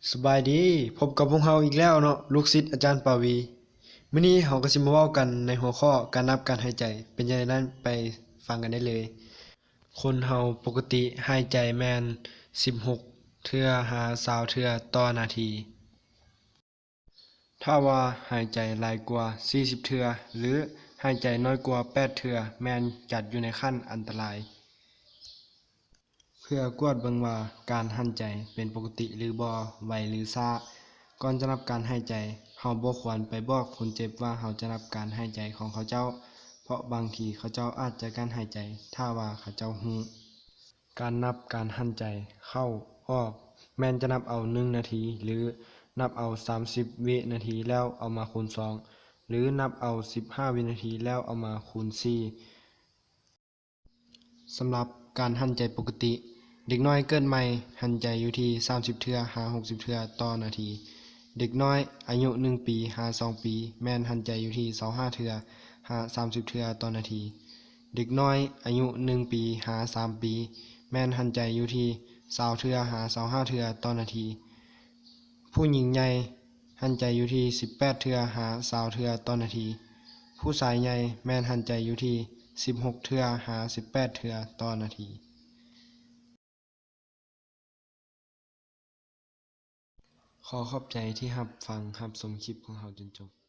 ສະບາຍດີ, ພົບກັບພວກເຮົາອີກແລ້ວເນາະ, ລູກສິດອາຈານປາວີ. ມື້ນີ້ເຮົາກໍຊິມາເວົ້າກັນໃນຫົວຂໍ້ການນັບການຫາຍໃຈ ເປັນຈັ່ງໃດນັ້ນ ໄປຟັງກັນໄດ້ເລີຍ. ຄົນເຮົາປົກກະຕິຫາຍໃຈແມ່ນສິບຫົກເທື່ອຫາຊາວເທື່ອຕໍ່ນາທີ. ຖ້າວ່າຫາຍໃຈຫຼາຍກວ່າສີ່ສິບເທື່ອ ຫຼື ຫາຍໃຈນ້ອຍກວ່າແປດເທື່ອ ແມ່ນຈັດຢູ່ໃນຂັ້ນອັນຕະລາຍ. ເພື່ອກວດເບິ່ງວ່າການຫັນໃຈເປັນປົກກະຕິຫຼືບໍ່, ໄວຫຼືຊ້າ, ກ່ອນຈະນັບການຫາຍໃຈ, ເຮົາບໍ່ຄວນໄປບອກຄົນເຈັບວ່າເຮົາຈະນັບການຫາຍໃຈຂອງເຂົາເຈົ້າ, ເພາະບາງທີເຂົາເຈົ້າອາດຈະກັ້ນຫາຍໃຈ ຖ້າວ່າເຂົາເຈົ້າຮູ້. ການນັບການຫັນໃຈເຂົ້າອອກ ແມ່ນຈະນັບເອົາໜຶ່ງນາທີ ຫຼື ນັບເອົາສາມສິບວິນາທີແລ້ວເອົາມາຄູນສອງ ຫຼື ນັບເອົາສິບຫ້າວິນາທີແລ້ວເອົາມາຄູນສີ່. ສຳລັບການຫັນໃຈປົກກະຕິ, ເດັກນ້ອຍເກີດໃໝ່ຫັນໃຈຢູ່ທີ່ສາມສິບເທື່ອຫາຫົກສິບເທື່ອຕໍ່ນາທີ. ເດັກນ້ອຍອາຍຸໜຶ່ງປີຫາສອງປີ ແມ່ນຫັນໃຈຢູ່ທີ່ຊາວຫ້າເທື່ອຫາສາມສິບເທື່ອຕໍ່ນາທີ. ເດັກນ້ອຍອາຍຸໜຶ່ງປີຫາສາມປີ ແມ່ນຫັນໃຈຢູ່ທີ່ຊາວເທື່ອຫາຊາວຫ້າເທື່ອຕໍ່ນາທີ. ຜູ້ຍິງໃຫຍ່ຫັນໃຈຢູ່ທີ່ສິບແປດເທື່ອຫາຊາວເທື່ອຕໍ່ນາທີ. ຜູ້ຊາຍໃຫຍ່ແມ່ນຫັນໃຈຢູ່ທີ່ສິບຫົກເທື່ອຫາສິບແປດເທື່ອຕໍ່ນາທີ. ຂໍຂອບໃຈທີ່ຮັບຟັງຮັບຊົມຄລິບຂອງເຮົາຈົນຈົບ.